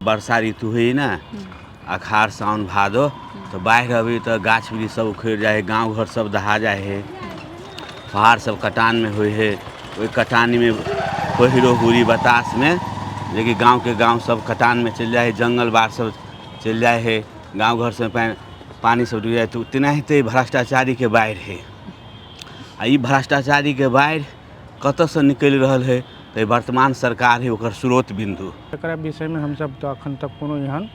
वर्षा ऋतु होइ ने, अखाड़, साउन, भादो, तऽ बाढ़ि अबै तऽ गाछ वृक्ष सब उखड़ि जाइ हइ, गाँव घर सब दहा जाइ हइ। पहाड़ सब कटानमे होइ हइ, ओहि कटानीमे पहिरो हुरी बतासमे जेकि गाँवके गाँव सब कटानमे चलि जाइ हइ, जङ्गल बाड़ सब चलि जाइ हइ, गाँव घर सबमे पानि सब डूबि जाइ तऽ तेनाहिते भ्रष्टाचारीके बाढ़ि हइ। आ ई भ्रष्टाचारीके बाढ़ि कतऽसँ निकलि रहल हइ तऽ वर्तमान सरकार हइ ओकर स्रोत बिन्दु। एकरा विषयमे हमसब तऽ अखन तक कोनो एहन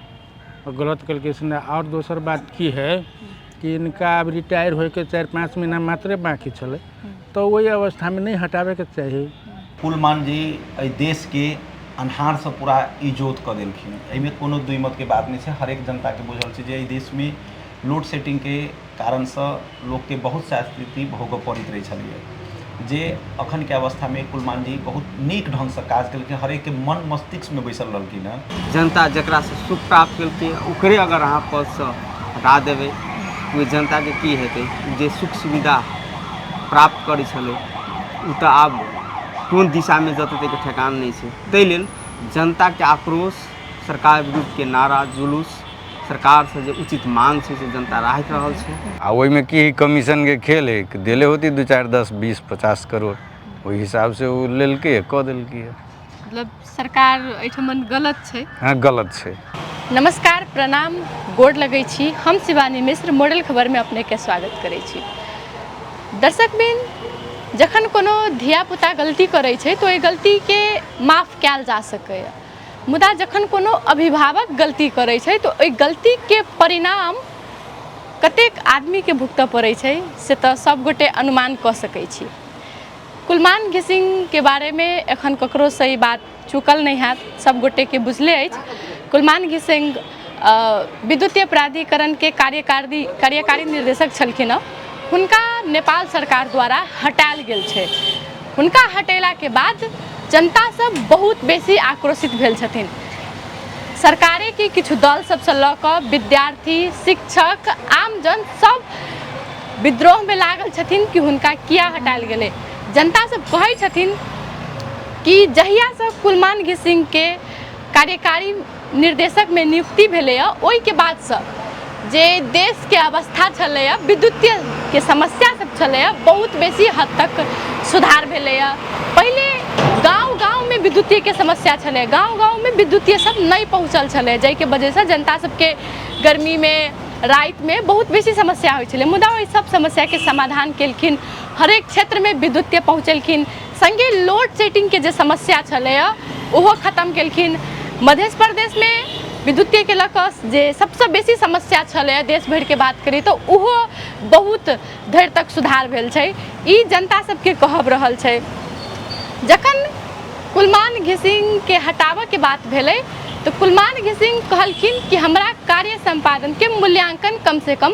गलत कैलकुलेशन नहि। आओर दोसर बात की है कि इनका आब रिटायर होइके 4-5 महीना मात्रे बाँकी छलै, तऽ ओहि अवस्थामे नहि हटाबैके चाही। कुलमान जी एहि देशके अन्हारसँ पूरा इजोत कऽ देलखिन, एहिमे कोनो दुइ मतके बात नहि छै। हरेक जनताके बुझल छै जे एहि देशमे लोड सेटिंगके कारणसँ लोकके बहुत सारा स्थिति भोगऽ पड़ैत रहै छलैए, जे अखनके अवस्थामे कुलमान जी बहुत नीक ढङ्गसँ काज केलखिन, हरेकके मन मस्तिष्कमे बैसल रहलखिन हँ। जनता जकरासँ सुख प्राप्त केलकै ओकरे अगर अहाँ पदसँ हटा देबै, ओहि जनताके की हेतै? जे सुख सुविधा प्राप्त करै छलै ओ तऽ आब कोन दिशामे जेतै ताहिके ठेकान नहि छै। ताहि लेल जनताके आक्रोश, सरकार विरुद्धके नारा, जुलूस, सरकारसँ जे उचित मांग छै से जनता राखि रहल छै। आ ओहिमे की है, कमीशनके खेल है, देले होती 2, 4, 10, 20, 50 करोड़, ओहि हिसाबसँ ओ लेलकै, कऽ देलकै। मतलब सरकार एहिठमन गलत छै? हँ, गलत छै। नमस्कार, प्रणाम, गोड़ लगै छी। हम शिवानी मिश्र मॉडल खबरमे अपनेके स्वागत करै छी। दर्शक बिन, जखन कोनो धियापुता गलती करै छै तऽ ओहि गलतीके माफ कयल जा सकैए, मुदा जखन कोनो अभिभावक गलती करै छै तऽ ओहि गलतीके परिणाम कतेक आदमीके भुगतऽ पड़ै छै से तऽ सभगोटे अनुमान कऽ सकै छी। कुलमान घिसिङके बारेमे एखन ककरोसँ ई बात चुकल नहि हैत, सभगोटेके बुझले अछि। कुलमान घिसिङ विद्युतीय प्राधिकरणके कार्यकारी कार्यकारी निर्देशक छलखिन हँ। हुनका नेपाल सरकार द्वारा हटायल गेल छै। हुनका हटेलाके बाद जनता सब बहुत बेसी आक्रोशित भेल छथिन। सरकारेके किछु दल सबसँ लऽ कऽ विद्यार्थी, शिक्षक, आमजन सब विद्रोहमे लागल छथिन कि हुनका किया हटायल गेलै। जनता सब कहै छथिन कि जहियासँ कुलमान घिसिङके कार्यकारी निर्देशकमे नियुक्ति भेलैए ओहिके बादसँ जे देशके अवस्था छलैए, विद्युतीयके समस्या सब छलैए, बहुत बेसी हद तक सुधार भेलैए। पहिले गाँव गाँवमे विद्युतीयके समस्या छलै, गाँव गाँवमे विद्युतीय सब नहि पहुँचल छलै, जाहिके वजहसँ जनता सबके गर्मीमे रातिमे बहुत बेसी समस्या होइ छलै। मुदा ओहि सब समस्याके समाधान केलखिन, हरेक क्षेत्रमे विद्युतीय पहुँचेलखिन, सङ्गे लोड सेटिंगके जे समस्या छलैए ओहो खतम केलखिन। मध्य प्रदेशमे विद्युतीयके लऽ कऽ जे सबसँ बेसी समस्या छलैए, देश भरिके बात करी तऽ ओहो बहुत धरि तक सुधार भेल छै, ई जनता सबके कहब रहल छै। जखन कुलमान घिसिङके हटाबऽके बात भेलै तऽ कुलमान घिसिङ कहलखिन कि हमरा कार्य सम्पादनके मूल्याङ्कन कमसँ कम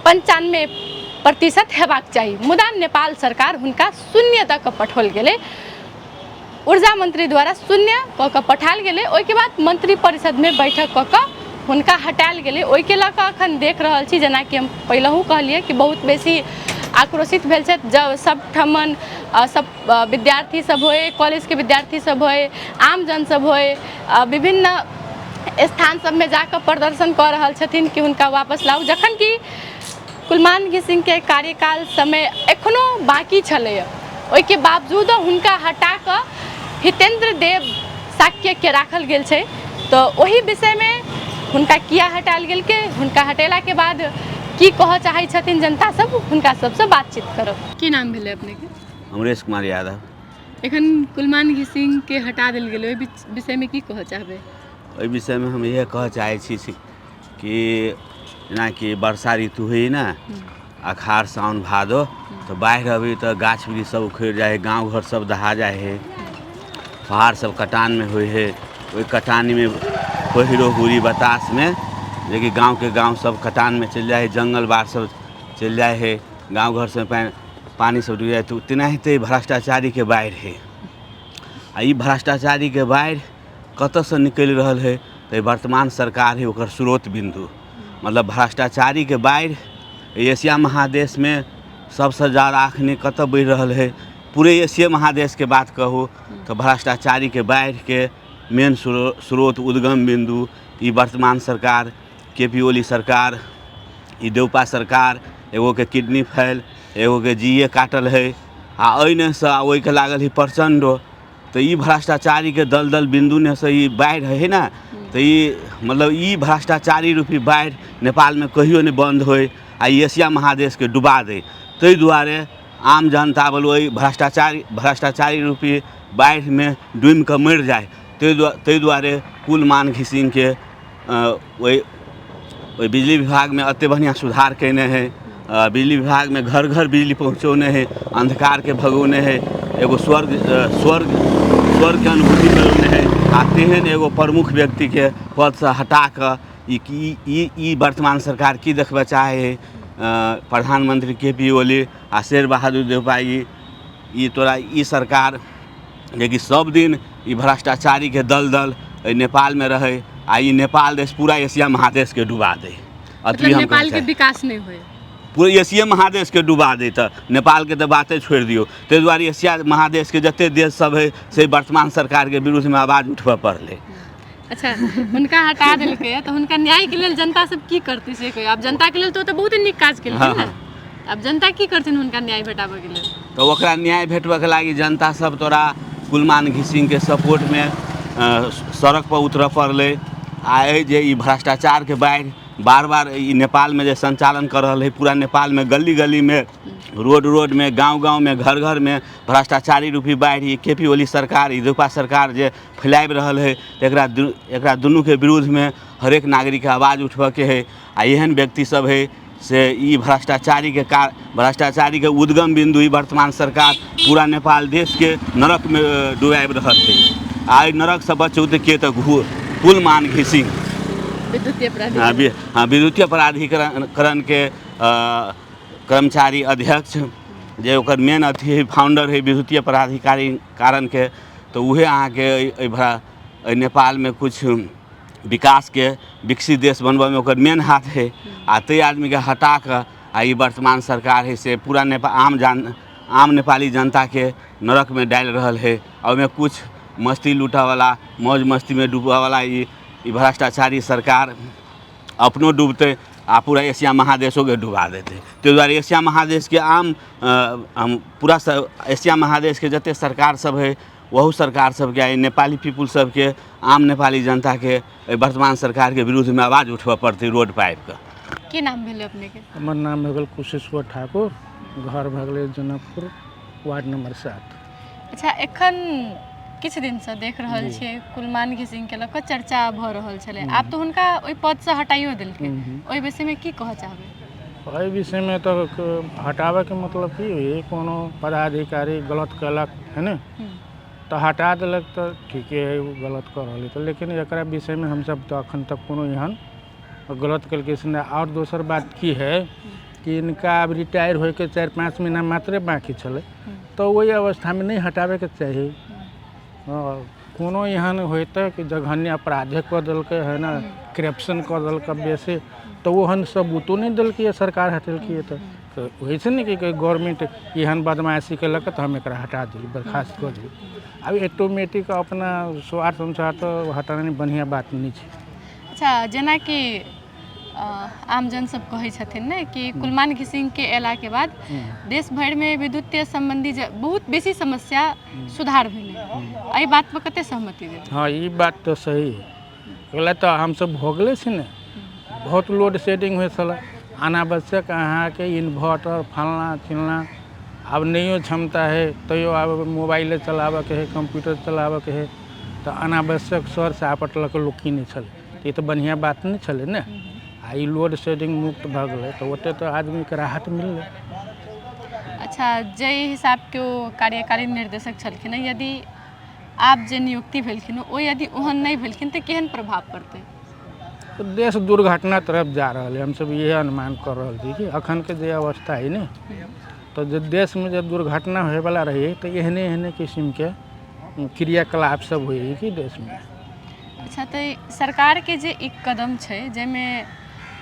95% हेबाक चाही, मुदा नेपाल सरकार हुनका 0 दऽ कऽ पठाओल गेलै। ऊर्जा मंत्री द्वारा 0 कऽ कऽ पठायल गेलै। ओहिके बाद मंत्री परिषदमे बैठक कऽ कऽ हुनका हटायल गेलै। ओहिके लऽ कऽ अखन देख रहल छी, जेनाकि हम पहिलहुँ कहलियै कि बहुत बेसी आक्रोशित भेल छथि। जब सब ठमन सब विद्यार्थी सब होइ, कॉलेजके विद्यार्थी सब होइ, आम जन सब होइ, विभिन्न स्थान सबमे जाकऽ प्रदर्शन कऽ रहल छथिन कि हुनका वापस लाउ, जखन कि कुलमान घिसिङके कार्यकाल समय एखनो बाँकी छलैए। ओहिके बावजूदो हुनका हटा कऽ हितेन्द्र देव साक्यके राखल गेल छै। तऽ ओहि विषयमे हुनका किया हटायल गेलकै, हुनका हटेलाके बाद की कहऽ चाहै छथिन जनता सब, हुनका सबसँ बातचीत करब। की नाम भेलै अपनेके? अमरेश कुमार यादव। एखन कुलमान घिसिङके हटा देल गेलै, ओहि विषयमे की कहऽ चाहबै? ओहि विषयमे हम इएह कहऽ चाहै छी कि जेनाकि वर्षा ऋतु होइ ने, अखाड़, साउन, भादो, तऽ बाढ़ि अबै तऽ गाछ वृक्ष सब उखड़ि जाइ हइ, गाँव घर सब दहा जाइ हइ। पहाड़ सब कटानमे होइ हइ, ओहि कटानीमे पहिरो हुरी बतासमे जेकि गाँवके गाँव सब कटानमे चलि जाइ हइ, जङ्गल बाड़ सब चलि जाइ हइ, गाँव घर सबमे पानि सब डूबि जाइ तऽ तेनाहिते भ्रष्टाचारीके बाढ़ि हइ। आ ई भ्रष्टाचारीके बाढ़ि कतऽसँ निकलि रहल हइ तऽ वर्तमान सरकार हइ ओकर स्रोत बिन्दु। मतलब भ्रष्टाचारीके बाढ़ि एशिया महादेशमे सबसँ जादा अखनी कतऽ बढ़ि रहल हइ, पूरे एशिया महादेशके बात कहू तऽ भ्रष्टाचारीके बाढ़िके मेन स्रोत उद्गम बिन्दु ई वर्तमान सरकार के पी ओली सरकार, ई देउपा सरकार, एगोके किडनी फैल, एगोके जीए काटल हइ, आ एहिनेसँ ओहिके लागल हइ प्रचण्ड। तऽ ई भ्रष्टाचारीके दलदल बिन्दुनेसँ ई बाढ़ि हइ ने, तऽ ई मतलब ई भ्रष्टाचारी रूपी बाढ़ि नेपालमे कहियो नहि बन्द होइ आ ई एशिया महादेशके डुबा दै। ताहि दुआरे आम जनता बोलू एहि भ्रष्टाचारी रूपी बाढ़िमे डूबिकऽ मरि जाइ। ताहि दुआरे कुलमान घिसिङके ओहि बिजली विभागमे एतेक बढ़िआँ सुधार कयने हइ, बिजली विभागमे घर घर बिजली पहुँचौने हइ, अन्धकारके भगौने हइ, एगो स्वर्ग स्वर्ग स्वर्गके अनुभूति करौने हइ। आ तेहन एगो प्रमुख व्यक्तिके पदसँ हटा कऽ ई ई ई वर्तमान सरकार की देखबऽ चाहै हइ? प्रधानमन्त्री के पी ओली आ शेर बहादुर देउपा, ई तोरा ई सरकार जेकि सब दिन ई भ्रष्टाचारीके दलदल एहि नेपालमे रहै आ ई नेपाल देश पूरा एशिया महादेशके डुबा दै। मतलब नेपालके विकास नहि होइ, पूरा एशिया महादेशके डुबा दै, तऽ नेपालके तऽ बाते छोड़ि दियौ। ताहि दुआरे एशिया महादेशके जतेक देश सब हइ से वर्तमान सरकारके विरुद्धमे आवाज उठबऽ पड़लै। अच्छा, हुनका हटा देलकै तऽ हुनका न्यायके लेल जनता सब की करतै से कहियौ। आब जनताके लेल तऽ ओ तऽ बहुत नीक काज केलखिन ने, आब जनता की करथिन हुनका न्याय भेटाबऽके लेल? तऽ ओकरा न्याय भेटबऽके लागि जनता सब तोरा कुलमान घिसिङके सपोर्टमे सड़कपर उतरऽ पड़लै। आ एहि जे ई भ्रष्टाचारके बाढ़ि बार बार ई नेपालमे जे सञ्चालन कऽ रहल हइ, पूरा नेपालमे गली गलीमे, रोड रोडमे, गाँव गाँवमे, घर घरमे भ्रष्टाचारी रूपी बाढ़ि ई के पी ओली सरकार, ई देउपा सरकार जे फैलाबि रहल हइ, तऽ एकरा दुनूके विरुद्धमे हरेक नागरिकके आवाज उठबऽके हइ। आ एहन व्यक्ति सब हइ से ई भ्रष्टाचारीके भ्रष्टाचारीके उद्गम बिन्दु ई वर्तमान सरकार पूरा नेपाल देशके नरकमे डुबाबि रहल हइ। आ एहि नरकसँ बचौतै के? तऽ कुलमान घिसिङ, विद्युतीय हाँ, विद्युतीय प्राधिकरणके कर्मचारी अध्यक्ष जे ओकर मेन अथी हइ, फाउंडर हइ विद्युतीय प्राधिकारी कारणके, तऽ उहे अहाँके एहि नेपालमे किछु विकासके विकसित देश बनबऽमे ओकर मेन हाथ हइ। आ ताहि आदमीके हटा कऽ आ ई वर्तमान सरकार हइ से पूरा नेपाल आम नेपाली जनताके नरकमे डालि रहल हइ। आ ओहिमे किछु मस्ती लूटऽवला, मौज मस्तीमे डूबऽवला ई भ्रष्टाचारी सरकार अपनो डूबतै आ पूरा एशिया महादेशोके डुबा देतै। ताहि दुआरे एशिया महादेशके आम पूरा एशिया महादेशके जतेक सरकार सब हइ ओहू सरकार सबके आ नेपाली पीपुल सबके, आम नेपाली जनताके एहि वर्तमान सरकारके विरुद्धमे आवाज उठबऽ पड़तै रोड पर आबिकऽ। की नाम भेलै अपनेके? हमर नाम भऽ गेल कुशेश्वर ठाकुर, घर भऽ गेलै जनकपुर, वार्ड नंबर 7। अच्छा, एखन किछु दिनसँ देख रहल छियै कुलमान घिसिङके लऽ कऽ चर्चा भऽ रहल छलै, आब तऽ हुनका ओहि पदसँ हटाइयो देलकै, ओहि विषयमे की कहऽ चाहबै? एहि विषयमे तऽ हटाबैके मतलब की होइ, कोनो पदाधिकारी गलत केलक है ने तऽ हटा देलक तऽ ठीके है, ओ गलत कऽ रहल है तऽ। लेकिन एकरा विषयमे हमसब तऽ अखन तक कोनो एहन गलत केलकै से नहि। आओर दोसर बात की है कि इनका आब रिटायर होइके 4-5 महीना मात्रे बाँकी छलै, तऽ ओहि अवस्थामे नहि हटाबैके चाही। कोनो एहन होइतै कि जघन्य अपराधे कऽ देलकै है ने, करप्शन कऽ देलकै बेसी, तऽ ओहन सबूतो नहि देलकै सरकार, हटेलकै तऽ होइ छै ने कि गवर्नमेंट एहन बदमाशी केलक तऽ हम एकरा हटा देली, बर्खास्त कऽ देली। आब ऑटोमेटिक अपना स्वार्थ अनुसार तऽ हटाना बढ़िआँ बात नहि छै। अच्छा, जेनाकि आमजन सब कहै छथिन ने कि कुलमान घिसिङके अयलाके बाद देश भरिमे विद्युतीय सम्बन्धी बहुत बेसी समस्या सुधार भेलै, एहि बातपर कते सहमति देबै? हाँ, ई बात तऽ सही है। अगला तऽ हमसब भोगले छी ने, बहुत लोड शेडिंग होइ छलै, अनावश्यक अहाँके इन्वर्टर फलना चिलना, आब नहियो क्षमता है तैयो आब मोबाइले चलाबऽके है, कम्प्यूटर चलाबऽके है, तऽ अनावश्यक सर सापट लऽ कऽ लोक कीनै छलै, ई तऽ बढ़िआँ बात नहि छलै ने। आ ई लोड शेडिंग मुक्त भऽ गेलै तऽ ओते तऽ आदमीके राहत मिललै। अच्छा, जाहि हिसाबके ओ कार्यकारी निर्देशक छलखिन हँ, यदि आब जे नियुक्ति भेलखिन ओ यदि ओहन नहि भेलखिन तऽ केहन प्रभाव पड़तै? तऽ देश दुर्घटना तरफ जा रहल है, हमसब इएह अनुमान कऽ रहल छी कि अखनके जे अवस्था है ने, तऽ जे देशमे जे दुर्घटना होइवला रहै तऽ एहने एहने किसिमके क्रियाकलाप सब होइ है कि देशमे। अच्छा, तऽ सरकारके जे एक कदम छै जाहिमे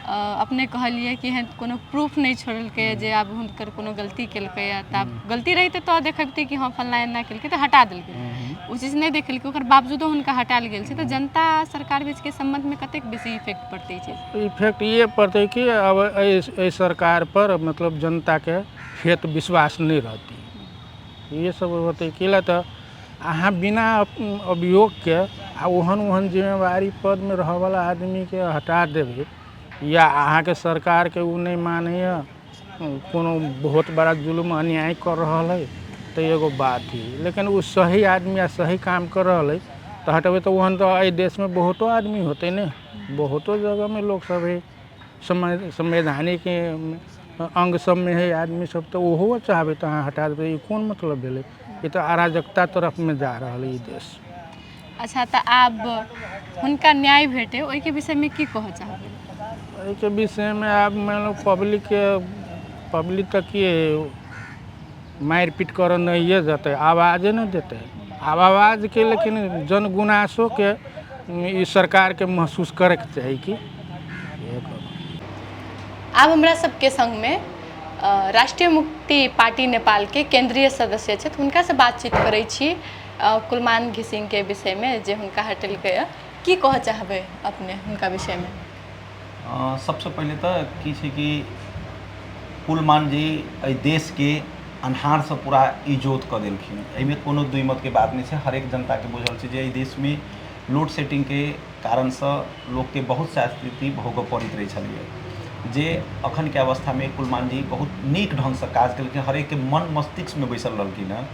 अपने कहलियै कि एहन कोनो प्रूफ नहि छोड़लकै जे आब हुनकर कोनो गलती केलकैए, तऽ आब गलती रहितै तऽ देखबितै कि हँ फल्लाँ एना केलकै तऽ हटा देलकै। ओ चीज नहि देखेलकै, ओकर बावजूदो हुनका हटायल गेल छै। तऽ जनता सरकार बीचके सम्बन्धमे कतेक बेसी इफेक्ट पड़तै ई चीज? इफेक्ट ये पड़तै कि अब एहि एहि सरकार पर मतलब जनताके खेत विश्वास नहि रहतै, ये सब होतै। की लए तऽ अहाँ बिना अभियोगके आ ओहन ओहन जिम्मेवारी पदमे रहऽवला आदमीके हटा देबै, या अहाँके सरकारके ओ नहि मानैए, कोनो बहुत बड़ा जुल्म अन्याय कऽ रहल हइ, तऽ एगो बात हइ। लेकिन ओ सही आदमी आ सही काम कऽ रहल हइ तऽ हटेबै, तऽ ओहन तऽ एहि देशमे बहुतो आदमी होतै ने, बहुतो जगहमे लोकसभ हइ, संवैधानिक अंग सबमे हइ आदमी सब, तऽ ओहो चाहबै तऽ अहाँ हटा देबै, ई कोन मतलब भेलै? ई तऽ अराजकता तरफमे जा रहल है ई देश। अच्छा, तऽ आब हुनका न्याय भेटै, ओहिके विषयमे की कहऽ चाहबै? एहिके विषयमे आब मानि लो पब्लिकके, पब्लिक तऽ की मारि पीट करऽ नहिए जेतै, आवाजे नहि देतै आब आवाजके। लेकिन जनगुनासोके ई सरकारके महसूस करैके चाही कि इएह कहब। आब हमरा सबके संगमे राष्ट्रिय मुक्ति पार्टी नेपालके केन्द्रीय सदस्य छथि, हुनकासँ बातचीत करै छी कुलमान घिसिङके विषयमे जे हुनका हटेलकै। की कहऽ चाहबै अपने हुनका विषयमे? सबसँ पहिले तऽ की छै कि कुलमान जी एहि देशके अन्हारसँ पूरा इजोत कऽ देलखिन, एहिमे कोनो दुइ मतके बात नहि छै। हरेक जनताके बुझल छै जे एहि देशमे लोड सेटिंगके कारणसँ लोकके बहुत सा स्थिति भोगऽ पड़ैत रहै छलैए, जे अखनके अवस्थामे कुलमान जी बहुत नीक ढङ्गसँ काज केलखिन, हरेकके मन मस्तिष्कमे बैसल रहलखिन हँ।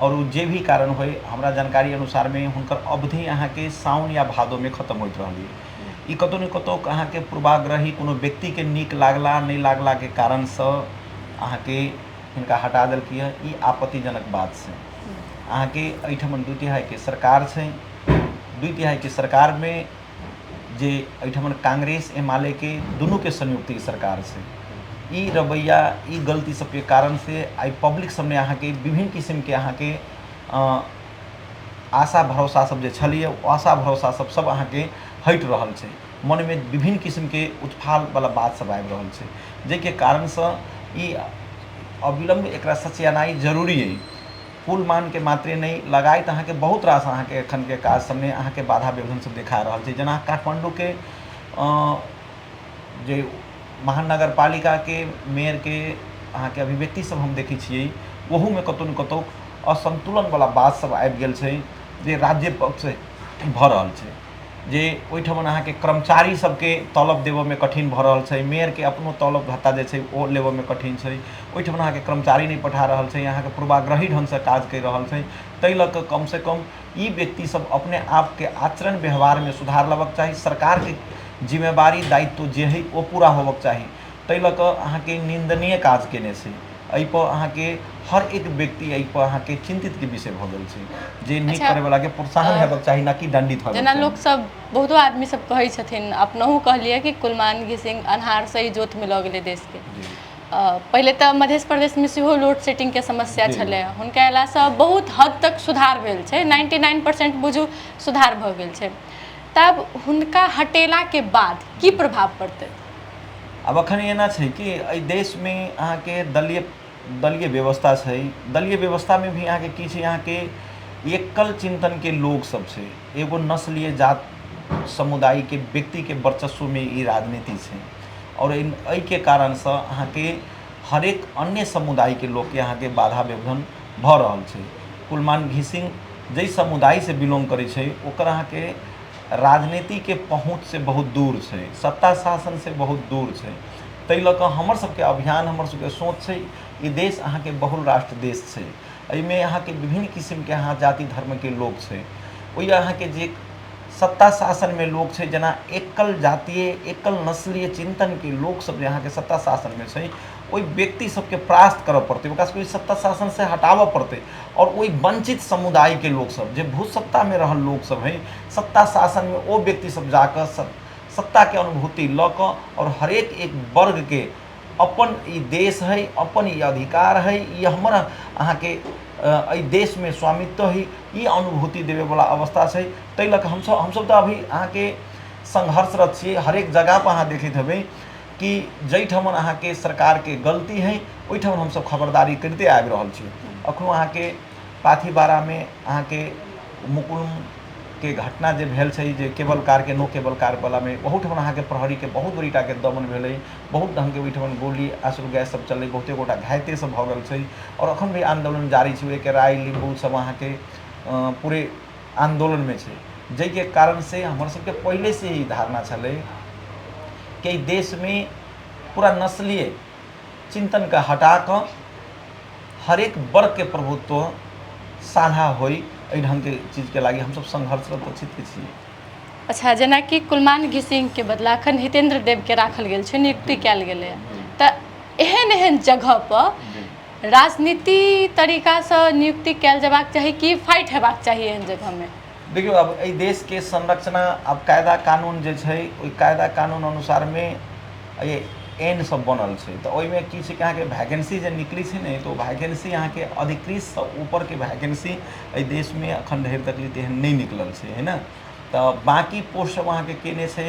आओर ओ जे भी कारण होइ, हमरा जानकारी अनुसारमे हुनकर अवधि अहाँके साउन या भादोमे खतम होइत रहलै। ई कतहु ने कतहु अहाँके पूर्वाग्रही कोनो व्यक्तिके नीक लागला नहि लागलाके कारणसँ अहाँके हिनका हटा देलकै हँ। ई आपत्तिजनक बात छै। अहाँके एहिठाम 2/3के सरकार छै, 2/3के सरकारमे जे एहिठाम कांग्रेस एमालेके दुनूके संयुक्तिके सरकार छै, ई रवैया ई गलती सबके कारणसँ आइ पब्लिक सबमे अहाँके विभिन्न किसिमके अहाँके आशा भरोसा सब जे छलैए, ओ आशा भरोसा सब सब अहाँके हटि रहल छै। मनमे विभिन्न किसिमके उत्फालवला बात सब आबि रहल छै, जाहिके कारणसँ ई अविलम्ब एकरा सचियानाइ जरूरी अइ। कुल मानके मात्रे नहि लगाइत अहाँके बहुत रास अहाँके एखनके काज सबमे अहाँके बाधा विघ्न सब देखा रहल छै। जेना काठमाण्डूके जे महानगरपालिकाके मेयरके अहाँके अभिव्यक्ति सब हम देखै छियै, ओहूमे कतहु ने कतहु असन्तुलनवला बात सब आबि गेल छै, जे राज्य पक्षसँ भऽ रहल छै, जे ओहिठाम अहाँके कर्मचारी सबके तलब देबऽमे कठिन भऽ रहल छै, मेयरके अपनो तलब भत्ता जे छै ओ लेबऽमे कठिन छै। ओहिठाम अहाँके कर्मचारी नहि पठा रहल छै, अहाँके पूर्वाग्रही ढङ्गसँ काज करि रहल छै। ताहि लऽ कऽ कमसँ कम ई व्यक्ति सब अपने आपके आचरण व्यवहारमे सुधार लाबऽके चाही, सरकारके जिम्मेवारी दायित्व जे हइ ओ पूरा होबऽके चाही। ताहि लऽ कऽ अहाँके निन्दनीय काज केने छै। एहिपर अहाँके हर एक व्यक्ति एहिपर अहाँके चिन्तितके विषय भऽ गेल छै, जे नीक अच्छा, करैवलाके प्रोत्साहन हेबाक चाही, ना कि दण्डित होबाक जेना चाही। लोक सब बहुतो आदमी सब कहै छथिन, अपनहु कहलियै कि कुलमान घिसिंग अन्हारसँ इजोतमे लऽ गेलै देशके। पहिले तऽ मध्य प्रदेशमे सेहो लोड सेटिंगके समस्या छलै, हुनका अयलासँ बहुत हद तक सुधार भेल छै, 99% बुझू सुधार भऽ गेल छै। तब हुनका हटेलाके बाद की प्रभाव पड़तै? आब एखन एना छै कि एहि देशमे अहाँके दलीय दलीय व्यवस्था छै। दलीय व्यवस्थामे भी अहाँके की छै, अहाँके एकल चिन्तनके लोक सब छै, एगो नस्लीय जात समुदायके व्यक्तिके वर्चस्वमे ई राजनीति छै। आओर एहिके कारणसँ अहाँके हरेक अन्य समुदायके लोकके अहाँके बाधा व्यवधान भऽ रहल छै। कुलमान घिसिंग जाहि समुदायसँ बिलोंग करै छै, ओकर अहाँके राजनीतिके पहुँचसँ बहुत दूर छै, सत्ता शासनसँ बहुत दूर छै। ताहि लऽ कऽ हमर सबके अभियान, हमर सबके सोच छै, ई देश अहाँके बहुल राष्ट्र देश छै, एहिमे अहाँके विभिन्न किसिमके अहाँ जाति धर्मके लोक छै। ओहि अहाँके जे सत्ता शासनमे लोक छै, जेना एकल जातीय एकल नस्लीय चिन्तनके लोकसब जे अहाँके सत्ता शासनमे छै, ओहि व्यक्ति सबके परास्त करऽ पड़तै, ओकरा सबके सत्ता शासनसँ हटाबऽ पड़तै। आओर ओहि वञ्चित समुदायके लोकसब जे भूसत्तामे रहल लोकसब हइ, सत्ता शासनमे ओ व्यक्ति सब जाकऽ सत्ताके अनुभूति लऽ कऽ आओर हरेक एक वर्गके अपन ई देश हइ, अपन ई अधिकार हइ, ई हमर अहाँके एहि देशमे स्वामित्व हइ, ई अनुभूति देबैवला अवस्था छै। ताहि लऽ कऽ हमसब तऽ अभी अहाँके संघर्षरत छियै। हरेक जगहपर अहाँ देखैत हेबै कि जाहिठाम अहाँके सरकारके गलती हइ ओहिठाम हमसब खबरदारी करिते आबि रहल छी। अखनो अहाँके पाथीबारामे अहाँके मुकुलके घटना जे भेल छै जे केबल कारके नो केबल कारवलामे ओहूठाम अहाँके प्रहरीके बहुत बड़ीटाके दमन भेलै, बहुत ढङ्गके ओहिठाम गोली आंसू गैस सब चललै, बहुते गोटा घायते सब भऽ गेल छै आओर अखन भी आन्दोलन जारी छै। ओहिके राय लिम्बू सब अहाँके पूरे आन्दोलनमे छै, जाहिके कारणसँ हमर सबके पहिलेसँ ही धारणा छलै कि एहि देशमे पूरा नस्लीय चिन्तनके हटा कऽ हरेक वर्गके प्रभुत्व साझा होइ, एहि ढङ्गके चीजके लागि हमसब संघर्षरत तऽ छिते छियै। अच्छा, जेनाकि कुलमान घिसिंगके बदला अखन हितेंद्र देवके राखल गेल छै, नियुक्ति कयल गेलै, तऽ एहन एहन जगह पर राजनीति तरीकासँ नियुक्ति कयल जेबाक चाही कि फाइट हेबाक चाही एहन जगहमे? देखियौ, आब एहि देशके संरचना आब कायदा कानून जे छै ओहि कायदा कानून अनुसारमे एहि एन सब बनल छै, तऽ ओहिमे की छै कि अहाँके वैकेंसी जे निकलै छै ने तऽ ओ वैकेंसी अहाँके अधिकृतसँ ऊपरके वैकेंसी एहि देशमे अखन धरि तक तेहन नहि निकलल छै, है ने। तऽ बाँकी पोस्ट सब अहाँके केने छै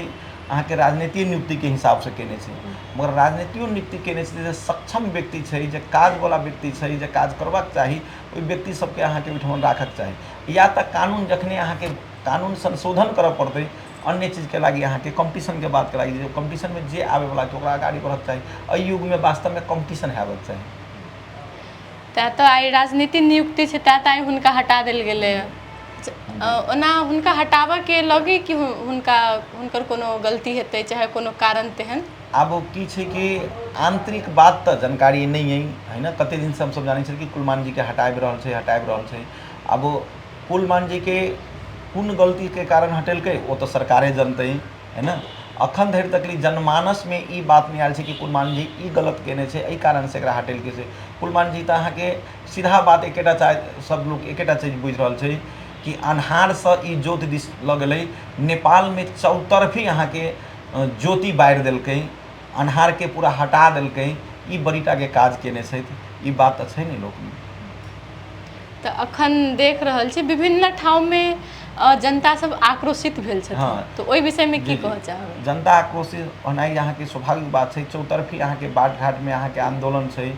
अहाँके राजनीतिक नियुक्तिके हिसाबसँ केने छै, मगर राजनीतियो नियुक्ति केने छै जे सक्षम व्यक्ति छै, जे काजवला व्यक्ति छै, जे काज करबाक चाही, ओहि व्यक्ति सबके अहाँके ओहिठाम राखक चाही। या तऽ कानून जखने अहाँके कानून संशोधन करऽ पड़तै अन्य चीजके लागि अहाँके कॉम्पिटिशनके बातके लागि, जे कॉम्पिटिशनमे जे आबैवला छै ओकरा अगाड़ी बढ़क चाही। एहि युगमे वास्तवमे कॉम्पिटिशन हेबाक चाही। तैँ तऽ आइ राजनीति नियुक्ति छै, तैँ तऽ आइ हुनका हटा देल गेलै। ओना हुनका हटाबऽके लगे कि हुनका हुनकर कोनो गलती हेतै चाहे कोनो कारण तेहन? आब की छै कि आन्तरिक बात तऽ जानकारी नहि अइ, है ने। कते दिनसँ हमसब जानै छलियै कि कुलमान जीके हटाबि रहल छै, हटाबि रहल छै। आब कुलमान जीके कोन गलतीके कारण हटेलकै ओ तऽ सरकारे जनतै, है ने। अखन धरि तक जनमानसमे ई बात नहि आयल छै कि कुलमान जी ई गलत केने छै, एहि कारणसँ एकरा हटेलकै से। कुलमान जी तऽ अहाँके सीधा बात एकेटा चाह, सब लोक एकेटा चीज बुझि रहल छै कि अन्हारसँ ई ज्योति दिस लऽ गेलै। नेपालमे चौतरफी अहाँके ज्योति बारि देलकै, अन्हारके पूरा हटा देलकै। ई बड़ीटाके काज केने छथि, ई बात तऽ छै ने लोकमे। तऽ अखन देख रहल छी विभिन्न ठाममे जनता सब आक्रोशित भेल छथिन। हँ। तऽ ओहि विषयमे की जी, जी। कहऽ चाहबै? जनता आक्रोशित होनाइ अहाँके स्वाभाविक बात छै। चौतरफी अहाँके बाट घाटमे अहाँके आन्दोलन छै,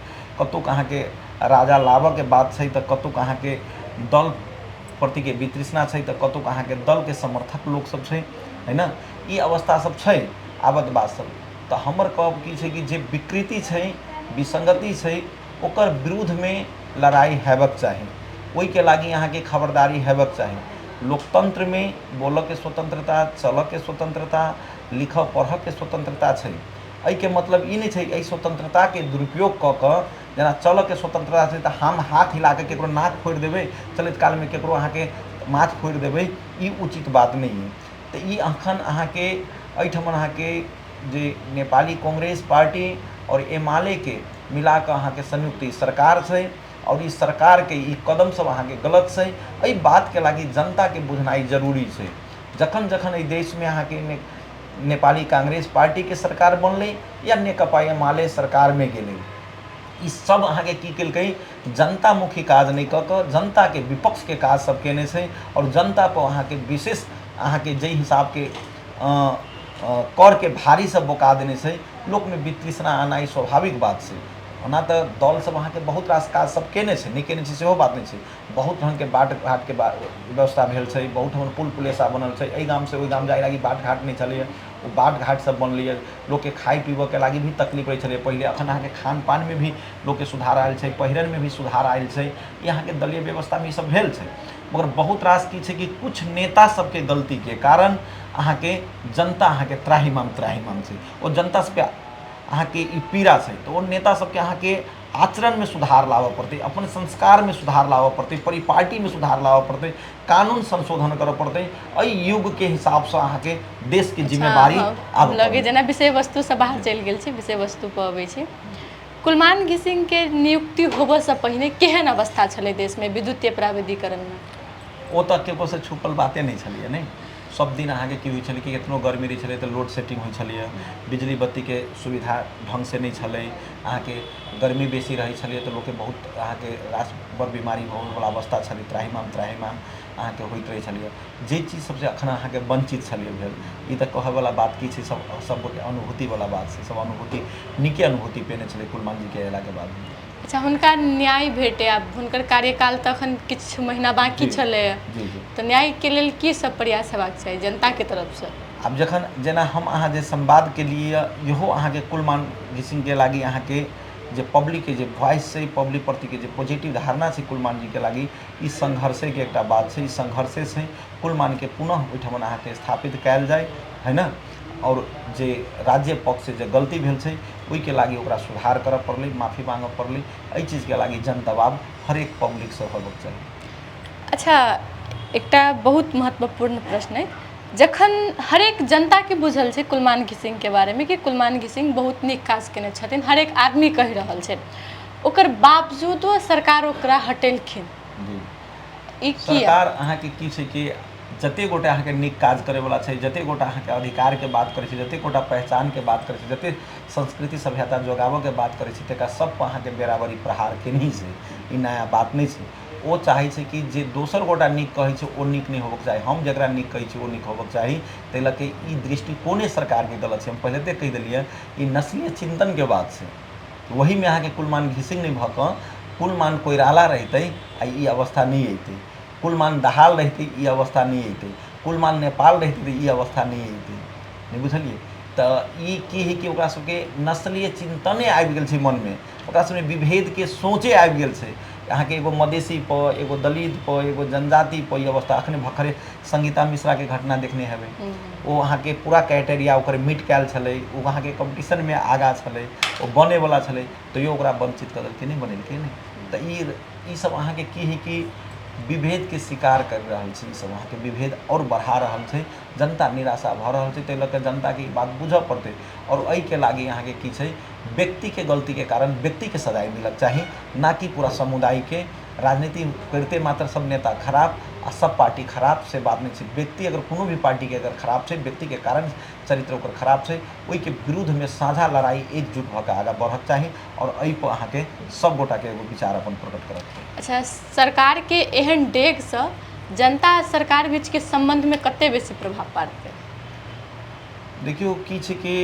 कतौक अहाँके राजा लाबऽके बात छै, तऽ कतौक अहाँके दल प्रतिके वितृष्णा छै, तऽ कतौक अहाँके दलके समर्थक लोकसब छै, है ने। ई अवस्था सब छै आबत बात सब। तऽ हमर कहब की छै कि जे विकृति छै, विसंगति छै, ओकर विरुद्धमे लड़ाइ हेबाक चाही। ओहिके लागि अहाँके खबरदारी हेबाक चाही। लोकतन्त्रमे बोलऽके स्वतन्त्रता, चलऽके स्वतन्त्रता, लिखऽ पढ़ऽके स्वतन्त्रता छै। एहिके मतलब ई नहि छै एहि स्वतन्त्रताके दुरुपयोग कऽ कऽ, जेना चलऽके स्वतन्त्रता छै तऽ हम हाथ हिला कऽ ककरो नाक फोड़ि देबै, चलैत कालमे ककरो अहाँके माथ फोड़ि देबै, ई उचित बात नहि अइ। तऽ ई अखन अहाँके एहिठाम अहाँके जे नेपाली कांग्रेस पार्टी आओर एमालेके मिला कऽ अहाँके संयुक्त ई सरकार छै, आओर ई सरकारके ई कदम सब अहाँके गलत छै। एहि बातके लागि जनताके बुझनाइ जरूरी छै। जखन जखन एहि देशमे अहाँके नेपाली कांग्रेस पार्टीके सरकार बनलै या नेकपा एमाले सरकारमे गेलै, ई सब अहाँके की केलकै, जनतामुखी काज नहि कऽ कऽ जनताके विपक्षके काज सब केने छै। आओर जनतापर अहाँके विशेष अहाँके जाहि हिसाबके करके भारीसँ बोका देने छै, लोकमे वितृष्णा आनाइ स्वाभाविक बात छै। ओना तऽ दल सब अहाँके बहुत रास काज सब केने छै, नहि केने छै सेहो बात नहि छै। बहुत ढङ्गके बाट घाटके व्यवस्था भेल छै, बहुत ठाम पुल पुलेसा बनल छै। एहि गामसँ ओहि गाम जाइ लागी बाट घाट नहि छलैए, ओ बाट घाट सब बनलैए। लोकके खाइ पीबऽके लागि भी तकलीफ रहै छलै पहिले, अखन अहाँके खान पानमे भी लोकके सुधार आयल छै, पहिरनमे भी सुधार आयल छै। ई अहाँके दलीय व्यवस्थामे ई सब भेल छै। मगर बहुत रास की छै कि कुछ नेता सबके गलतीके कारण अहाँके जनता अहाँके त्राहिमाम त्राहिमाम छै। ओ जनता सबके अहाँके ई पीड़ा छै, तऽ ओ नेता सबके अहाँके आचरणमे सुधार लाबऽ पड़तै, अपन संस्कारमे सुधार लाबऽ पड़तै, परिपाटीमे सुधार लाबऽ पड़तै, कानून संशोधन करऽ पड़तै। एहि युगके हिसाबसँ अहाँके देशके जिम्मेवारी आबऽ लगे जेना विषय वस्तुसँ बाहर चलि गेल छी, विषय वस्तुपर अबै छी। कुलमान घिसिङके नियुक्ति होबऽसँ पहिने केहन अवस्था छलै देशमे विद्युतीय प्राविधिकरणमे? ओ तऽ ककरोसँ छुपल बाते नहि छलैए। नहि सब दिन अहाँके की होइ छलै कि एतनो गर्मी रहै छलै तऽ लोड सेटिंग होइ छलैए, बिजली बत्तीके सुविधा ढङ्गसँ नहि छलै, अहाँके गर्मी बेसी रहै छलै तऽ लोकके बहुत अहाँके रास बड़ बीमारी होबैवला अवस्था छलै, त्राहिमाम त्राहिमाम। अहाँके होइत रहै छलैए, जे चीज सबसँ एखन अहाँके वञ्चित छलियै भेल। ई तऽ कहैवला बात की छै, सब सबगोटे अनुभूतिवला बात छै, सब अनुभूति नीके अनुभूति पेने छलै कुलमान जीके अयलाके बाद। अच्छा, हुनका न्याय भेटे, आब हुनकर कार्यकाल तऽ अखन किछु महीना बाँकी छलै। जी जी। तऽ न्यायके लेल की सब प्रयास हेबाक चाही जनताके तरफसँ? आब जखन जेना हम अहाँ जे संवादके लिए इहो अहाँके कुलमान घिसिङके लागि अहाँके जे पब्लिकके जे वॉइस छै, पब्लिक प्रतिके जे पॉजिटिव धारणा छै कुलमान जीके लागि, ई संघर्षेके एकटा बात छै। ई संघर्षे छै कुलमानके पुनः ओहिठाम अहाँके स्थापित कयल जाय है ने, आओर जे राज्य पक्षसँ जे गलती भेल छै ओहिके लागि ओकरा सुधार करऽ पड़लै, माफी मांगऽ पड़लै। एहि चीजके लागि जन दबाव हरेक पब्लिकसँ होबक चाही। अच्छा, एकटा बहुत महत्वपूर्ण प्रश्न अइ, जखन हरेक जनताके बुझल छै कुलमान घिसिङके बारेमे कि कुलमान घिसिङ बहुत नीक काज केने छथिन, हरेक आदमी कहि रहल छै, ओकर बावजूदो सरकार ओकरा हटेलखिन, जी ई किया? सरकार अहाँके की छै कि जते गोटे अहाँके नीक काज करैवला छै, जते गोटा अहाँके अधिकारके बात करै छै, जते गोटा पहचानके बात करै छै, जते संस्कृति सभ्यता जोगाबऽके बात करै छै, तकरा सब पर अहाँके बराबरी प्रहार केनही छै। ई नया बात नहि छै। ओ चाहै छै कि जे दोसर गोटा नीक कहै छै ओ नीक नहि होबऽके चाही, हम जकरा नीक कहै छी ओ नीक होबऽके चाही। ताहि लऽ कऽ ई दृष्टिकोणे सरकारके गलत छै। हम पहिले तऽ कहि देलियै, ई नस्लीय चिन्तनके बात छै। वहीमे अहाँके कुलमान घिसिङ नहि भऽ कऽ कुलमान कोइराला रहितै आ ई अवस्था नहि अइतै, कुलमान दाहाल रहितै ई अवस्था नहि अइतै, कुलमान नेपाल रहितै तऽ ई अवस्था नहि अइतै। नहि बुझलियै? तऽ ई की हइ कि ओकरा सबके नस्लीय चिन्तने आबि गेल छै मनमे, ओकरा सबमे विभेदके सोचे आबि गेल छै। अहाँके एगो मधेसी पर, एगो दलित पर, एगो जनजाति पर ई अवस्था। अखने भखरे संगीता मिश्राके घटना देखने हेबै, ओ अहाँके पूरा क्राइटेरिया ओकर मीट कयल छलै, ओ अहाँके कॉम्पिटिशनमे आगाँ छलै, ओ बनैवला छलै, तैयो ओकरा वञ्चित कऽ देलकै, नहि बनेलकै नहि। तऽ ई सब अहाँके की हइ कि विभेदके शिकार करि रहल छै। ई सब अहाँके विभेद आओर बढ़ा रहल छै, जनता निराशा भऽ रहल छै। ताहि लऽ कऽ जनताके ई बात बुझऽ पड़तै। आओर एहिके लागि अहाँके की छै, व्यक्तिके गलतीके कारण व्यक्तिके सजाय मिलक चाही, ना कि पूरा समुदायके। राजनीति करिते मात्र सब नेता खराब आ सब पार्टी खराब से बात नहि छै। व्यक्ति अगर कोनो भी पार्टीके अगर खराब छै, व्यक्तिके कारण चरित्र ओकर खराब छै, ओहिके विरुद्धमे साझा लड़ाइ एकजुट भऽ कऽ आगाँ बढ़क चाही। आओर एहिपर अहाँके सब गोटाके एगो विचार अपन प्रकट करक चाही। अच्छा, सरकारके एहन डेगसँ जनता आ सरकार बीचके सम्बन्धमे कते बेसी प्रभाव पड़तै? देखियौ, की छै कि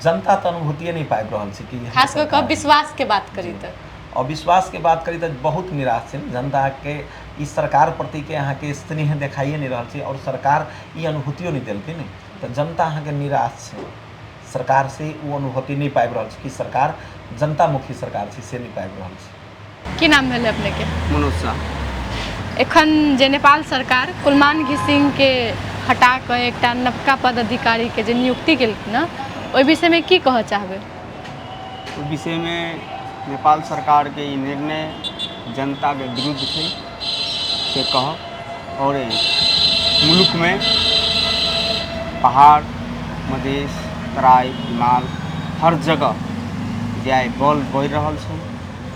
जनता तऽ अनुभूतिए नहि पाबि रहल छै कि खास कऽ कऽ विश्वासके बात करी तऽ अविश्वासके बात करी तऽ बहुत निराश छै जनताके। ई सरकार प्रतिके अहाँके स्नेह देखाइए नहि रहल छै, आओर सरकार ई अनुभूतियो नहि देलकै ने, तऽ जनता अहाँके निराश छै सरकार से। ओ अनुभूति नहि पाबि रहल छै कि सरकार जनतामुखी सरकार छै, से नहि पाबि रहल छै। की नाम भेलै अपनेके? मनोज शाह। एखन जे नेपाल सरकार कुलमान घिसिङके हटा कऽ एकटा नवका पदाधिकारीके जे नियुक्ति केलखिन हँ, ओहि विषयमे की कहऽ चाहबै? ओहि विषयमे नेपाल सरकारके ई निर्णय जनताके विरुद्ध छै से कहब। आओर मुल्कमे पहाड़, मधेश, तराई, हिमाल हर जगह जे आइ बल्ब बढ़ि रहल छै,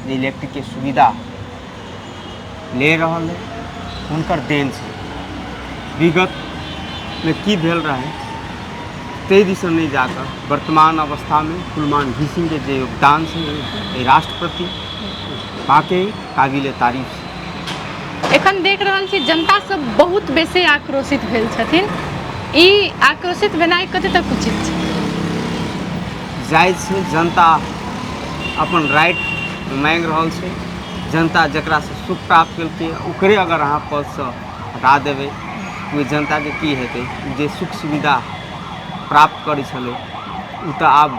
जे इलेक्ट्रिकके सुविधा ले रहल है, हुनकर देन छै। विगतमे की भेल रहै ताहि दिसन नहि जाकऽ वर्तमान अवस्थामे कुलमान घिसिङके जे योगदान छै एहि राष्ट्र प्रति बाँके काबिले तारीफ छै। एखन देख रहल छी जनता सब बहुत बेसी आक्रोशित भेल छथिन, ई आक्रोशित भेनाइ कते तक उचित छै? जायज छै, जनता अपन राइट मांगि रहल छै। जनता जकरासँ सुख प्राप्त केलकै ओकरे अगर अहाँ पदसँ हटा देबै, ओहि जनताके की हेतै? जे सुख सुविधा प्राप्त करै छलै ओ तऽ आब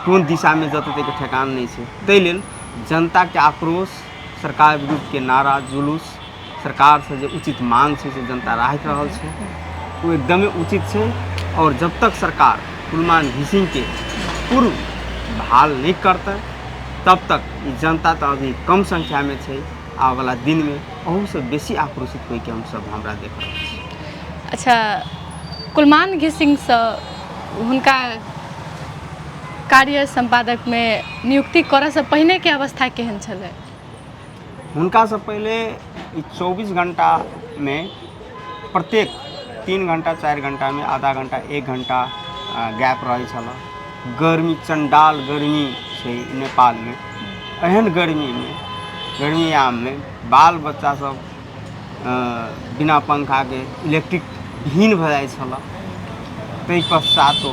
कोन दिशामे जेतै ताहिके ठेकान नहि छै। ताहि लेल जनताके आक्रोश, सरकार विरुद्धके नारा, जुलूस, सरकारसँ जे उचित मांग छै से जनता राखि रहल छै, ओ एकदमे उचित छै। आओर जब तक सरकार कुलमान घिसिङके पूर्व बहाल नहि करतै तब तक ई जनता तऽ अभी कम संख्यामे छै, आबऽवला दिनमे अहूसँ बेसी आक्रोशित होइके हमसब हमरा देख रहल छी। अच्छा, कुलमान घिसिङसँ हुनका कार्य सम्पादकमे नियुक्ति करऽसँ पहिनेके अवस्था केहन छलै? हुनकासँ पहिले ई 24 घण्टामे प्रत्येक 3 घण्टा 4 घण्टामे आधा घण्टा 1 घण्टा गैप रहै छल। गर्मी, चण्डाल गर्मी छै नेपालमे। एहन गर्मीमे, गर्मी याममे बाल बच्चा सब बिना पंखाके इलेक्ट्रिक विहीन भऽ जाइ छलऽ। ताहि पश्चातो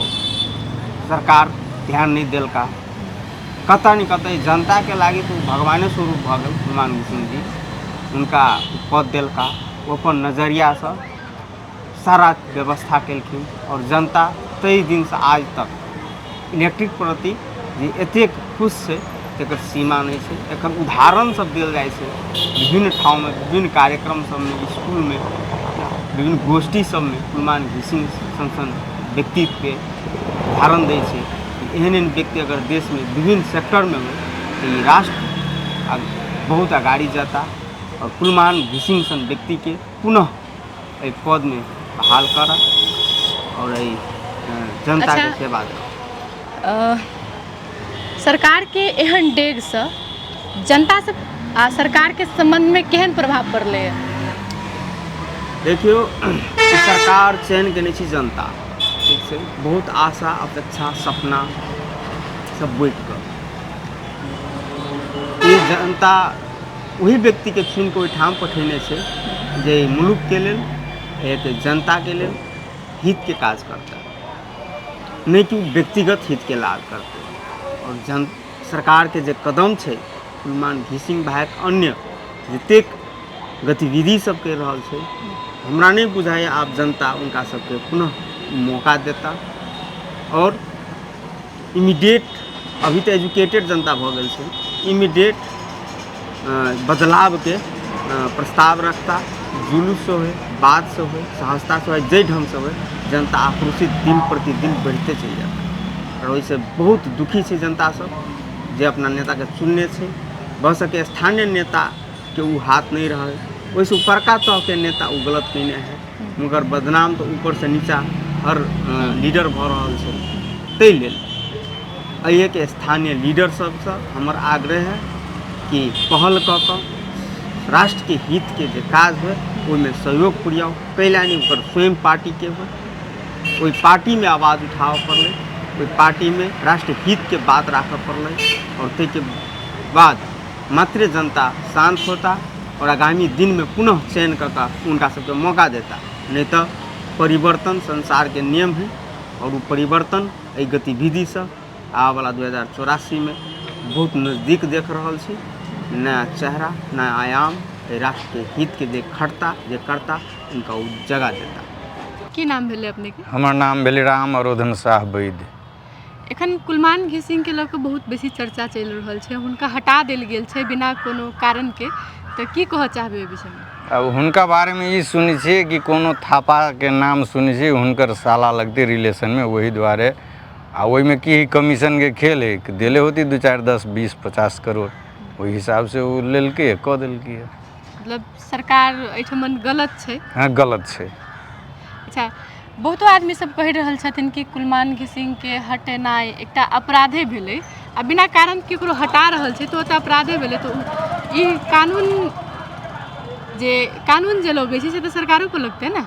सरकार ध्यान नहि देलका। कतऽ ने कतऽ जनताके लागि तऽ ओ भगवाने स्वरूप भऽ गेल कुलमान घिसिंग जी। हुनका पद देलका, ओ अपन नजरियासँ सारा व्यवस्था केलखिन आओर जनता ताहि दिनसँ आज तक इलेक्ट्रिक प्रति जे एतेक खुश छै तकर सीमा नहि छै। एकर उदाहरण सब देल जाइ छै विभिन्न ठाउँमे, विभिन्न कार्यक्रम सबमे, इसकुलमे, विभिन्न गोष्ठी सबमे कुलमान घिसिंग सन सन व्यक्तित्वके उदाहरण दै छै कि एहन एहन व्यक्ति अगर देशमे विभिन्न सेक्टरमे होइ तऽ ई राष्ट्र बहुत अगाडि जाता आओर कुलमान घिसिंग सन व्यक्तिके पुनः एहि पदमे बहाल करऽ आओर एहि जनताके सेवा करऽ। सरकारके एहन डेगसँ जनता सब आ सरकारके सम्बन्धमे केहन प्रभाव पड़लै? देखियौ, सरकार चयन केने छी जनता, ठीक छै, बहुत आशा अपेक्षा सपना सब बाँटि कऽ ई जनता ओहि व्यक्तिके चुनिकऽ ओहिठाम पठेने छै जे मुलुकके लेल, एक जनताके लेल हितके काज करतै, नहि कि व्यक्तिगत हितके लाभ करतै। आओर जन सरकारके जे कदम छै कुलमान घिसिंग भाइके अन्य जतेक गतिविधि सब करि रहल छै, हमरा नहि बुझाइए आब जनता हुनका सबके पुनः मौका देता। आओर इमीडिएट अभी तऽ एजुकेटेड जनता भऽ गेल छै, इमीडिएट बदलावके प्रस्ताव रखता, जुलूससँ होइ, बातसँ होइ, सहजतासँ होइ, जाहि ढङ्गसँ होइ, जनता आक्रोशित दिन प्रतिदिन बढ़िते चलि जायत। आओर ओहिसँ बहुत दुखी छै जनता सब जे अपना नेताके चुनने छै। भऽ सकै स्थानीय नेताके ओ हाथ नहि रहै, ओहिसँ उपरका तहके नेता ओ गलत कयने है, मगर बदनाम तऽ ऊपरसँ नीचा हर लीडर भऽ रहल छै। ताहि लेल एहिके स्थानीय लीडर सबसँ हमर आग्रह है कि पहल कऽ कऽ राष्ट्रके हितके जे काज होइ ओहिमे सहयोग पुरियाउ। कैला नहि ओकर स्वयं पार्टीके होइ, ओहि पार्टीमे आवाज उठाबऽ पड़लै, ओहि पार्टीमे राष्ट्र हितके बात राखऽ पड़लै आओर ताहिके बाद मात्र जनता शान्त होता आओर आगामी दिनमे पुनः चयन कऽ कऽ हुनका सबके मौका देता। नहि तऽ परिवर्तन संसारके नियम है आओर ओ परिवर्तन एहि गतिविधिसँ आबऽवला 2084मे बहुत नजदीक देख रहल छी। नया चेहरा, नया आयाम, एहि राष्ट्रके हितके जे खटता, जे करता, हुनका ओ जगह देता। की नाम भेलै अपनेके? हमर नाम भेलै राम अरोधन साह वैद्य। एखन कुलमान घिसिंगके लऽ कऽ बहुत बेसी चर्चा चलि रहल छै, हुनका हटा देल गेल छै बिना कोनो कारणके, तऽ की कहऽ चाहबै ओहि विषयमे? आब हुनका बारेमे ई सुनै छियै कि कोनो थापाके नाम सुनै छियै, हुनकर साला लगतै रिलेशनमे, ओहि दुआरे। आ ओहिमे की कमीशनके खेल हइ, देले होतै 2 4 10 20 50 करोड़, ओहि हिसाबसँ ओ लेलकै, कऽ देलकै। मतलब सरकार एहिठमन गलत छै? हँ, गलत छै। अच्छा, बहुतो आदमी सब कहि रहल छथिन कि कुलमान घिसिंगके हटेनाइ एकटा अपराधे भेलै, आ बिना कारण केकरो हटा रहल छै तऽ ओ तऽ अपराधे भेलै। तऽ ई कानून जे लगै छै से तऽ सरकारो पर लगतै ने?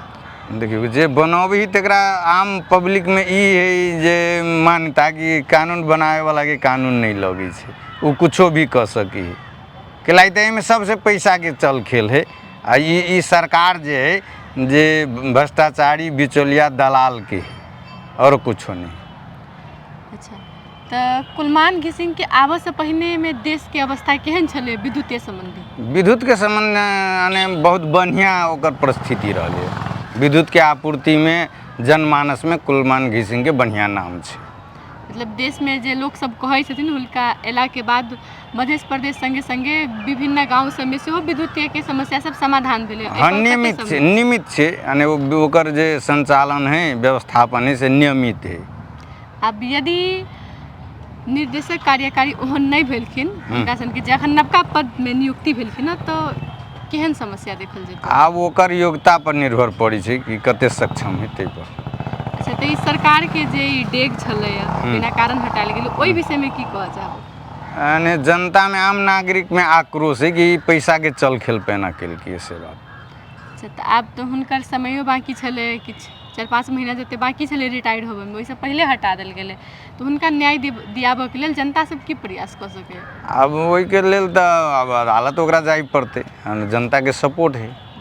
देखियौ, जे बनबही तकरा आम पब्लिकमे ई हइ जे मान्यता कि कानून बनाबैवलाके कानून नहि लगै छै, ओ कुछो भी कऽ सकै हइ। कैलाकि तऽ एहिमे सबसँ पैसाके चल खेल हइ। आ ई सरकार जे हइ जे भ्रष्टाचारी बिचौलिया दलालके हइ, आओर कुछो नहि। अच्छा, तऽ कुलमान घिसिंगके आबऽसँ पहिनेमे देशके अवस्था केहन छलै विद्युते सम्बन्धी? विद्युतके सम्बन्ध यानी बहुत बढ़िआँ ओकर परिस्थिति रहलै। विद्युतके आपूर्तिमे जनमानसमे कुलमान घिसिंगके बढ़िआँ नाम छै। मतलब देशमे जे लोक सब कहै छथिन हुनका अयलाके बाद मध्य प्रदेश सङ्गे सङ्गे विभिन्न गाँव सबमे सेहो विद्युतीयके समस्या सब समाधान भेलै? हँ, नियमित छै, नियमित छै, यानी ओकर जे संचालन हइ, व्यवस्थापन हइ, से नियमित हइ। आब यदि निर्देशक कार्यकारी ओहन नहि भेलखिन हुनका सनके, जे अखन नवका पदमे नियुक्ति भेलखिन हँ, तऽ केहन समस्या देखल जेतै? आब ओकर योग्यता पर निर्भर पड़ै छै कि कते सक्षम है ताहि पर। अच्छा, तऽ ई सरकारके जे ई डेग छलैए, बिना कारण हटायल गेलै, ओहि विषयमे की कहऽ चाहबै? यानी जनतामे, आम नागरिकमे आक्रोश है कि ई पैसाके चल खेल पैना केलकै, से बात। अच्छा, तऽ आब तऽ हुनकर समयो बाँकी छलै, किछु 4-5 महीना जते बाँकी छलै रिटायर्ड होबैमे, ओहिसँ पहिले हटा देल गेलै, तऽ हुनका न्याय दियाबऽके लेल जनता सब की प्रयास कऽ सकैए? आब ओहिके लेल तऽ आब अदालत ओकरा जाय पड़तै, जनताके सपोर्ट है।